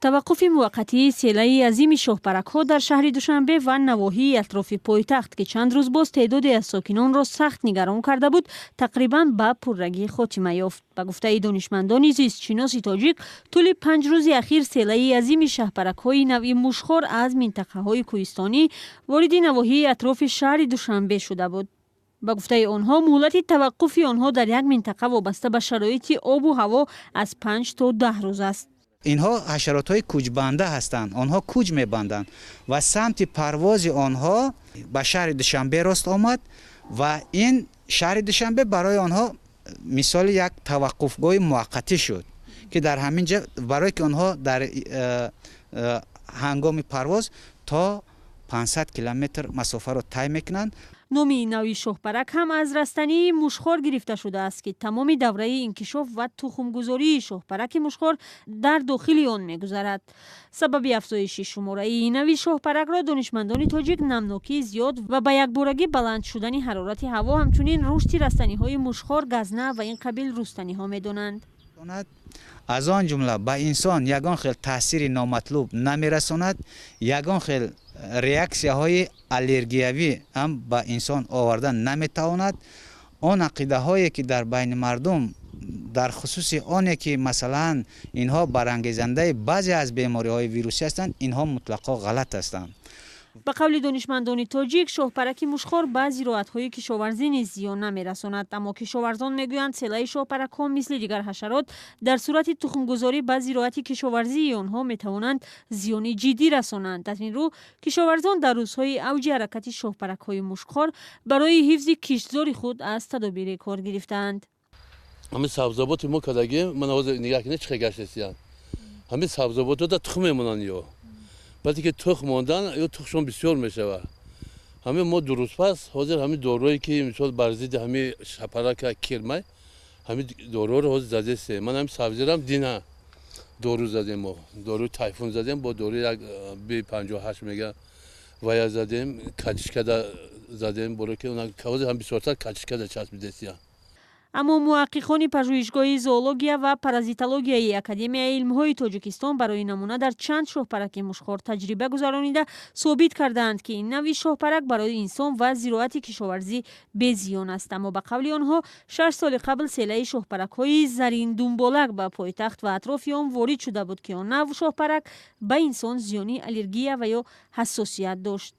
Таваққуфи муваққатии селаи азими шоҳпаракҳо дар шаҳри Душанбе ва навоҳии атрофи пойтахт, ки чанд рӯз боз теъдоде аз сокинонро сахт нигарон карда буд, тақрибан ба пуррагӣ хотима ёфт. Ба гуфтаи донишмандони зистшиноси тоҷик, тӯли 5 рӯзи ахир селаи азими шаҳпаракҳои навъи мушхор аз минтақаҳои кӯҳистонӣ вориди навоҳии атрофи шаҳри Душанбе шуда буд. Ба гуфтаи онҳо, муҳлати таваққуфи онҳо дар як минтақа вобаста ба шароити обу ҳаво аз 5 то 10 рӯз аст. Инҳо ҳашаротҳои кӯчбанда ҳастанд. Онҳо кӯч мебанданд ва самти парвози онҳо ба шаҳри Душанбе рост омад ва ин шаҳри Душанбе барои онҳо мисоли як таваққуфгоҳи муваққатӣ шуд, ки дар ҳамин ҷа, барое ки онҳо дар ҳангоми парвоз то 500 километр масофаро тай мекунанд. Номи ин навъи шоҳпарак ҳам аз растании мушхор гирифта шудааст, ки тамоми давраи инкишоф ва тухмгузории шоҳпараки мушхор дар дохили он мегузарад. Сабаби афзоиши шумораи ин нави шоҳпаракро донишмандони тоҷик намнокии зиёд ва ба якборагӣ баланд шудани ҳарорати ҳаво, ҳамчунин рушди растаниҳои мушхор, газна ва ин қабил рустаниҳо медонанд. Аз он ҷумла ба инсон ягон хел таъсири номатлуб намерасонад, ягон хел реаксияҳои аллергиявӣ ҳам ба инсон оварда наметавонад. Он ақидаҳое, ки дар байни мардум дар хусуси оне, ки масалан инҳо барангезандаи баъзе аз бемориҳои вирусӣ ҳастанд, инҳо мутлақо ғалат ҳастанд. Ба қавли донишмандони тоҷик, шоҳпараки мушхор ба зироатҳои кишоварзӣ низ зиён намерасонад. Аммо кишоварзон мегӯянд, селаи шоҳпаракҳо мисли дигар ҳашарот дар сурати тухмгузорӣ ба зироати кишоварзии онҳо метавонанд зиёни ҷиддӣ расонанд. Аз ин рӯ кишоварзон дар рӯзҳои авҷи ҳаракати шоҳпаракҳои мушкхор барои ҳифзи киштзори худ аз тадобире кор гирифтаанд. Ҳамин сабзаботи мо кардагим, ман ҳозир нигаҳ кунед, чӣ гаштесиян. Ҳамин сабзаботода тухм мемонанд ё баъде ки тухм мондан, ё тухмшон бисёр мешавад. Ҳамин мо 2 рӯз пас ҳозир ҳамин дорое, ки мисол бар зидди ҳамин шапарака кирмай, ҳамин доруро ҳозир задесем. Ман ҳамин сабзирам дина дору задем, мо доруи Тайфун задем, бо доруи як Б 58 мега вая задем, качишкада задем, боро ки ҳозир ҳам бисёртар качишкада часпидесия. Аммо муҳаққиқони пажӯҳишгоҳи зоология ва паразитологияи Академияи илмҳои Тоҷикистон барои намуна дар чанд шоҳпараки мушхор таҷриба гузаронида, собит кардаанд, ки ин навъи шоҳпарак барои инсон ва зироати кишоварзӣ безиён аст. Аммо ба қавли онҳо, 6 соли қабл селаи шоҳпаракҳои зариндумболак ба пойтахт ва атрофи он ворид шуда буд, ки он навъ шоҳпарак ба инсон зиёни аллергия ва ё ҳассосият дошт.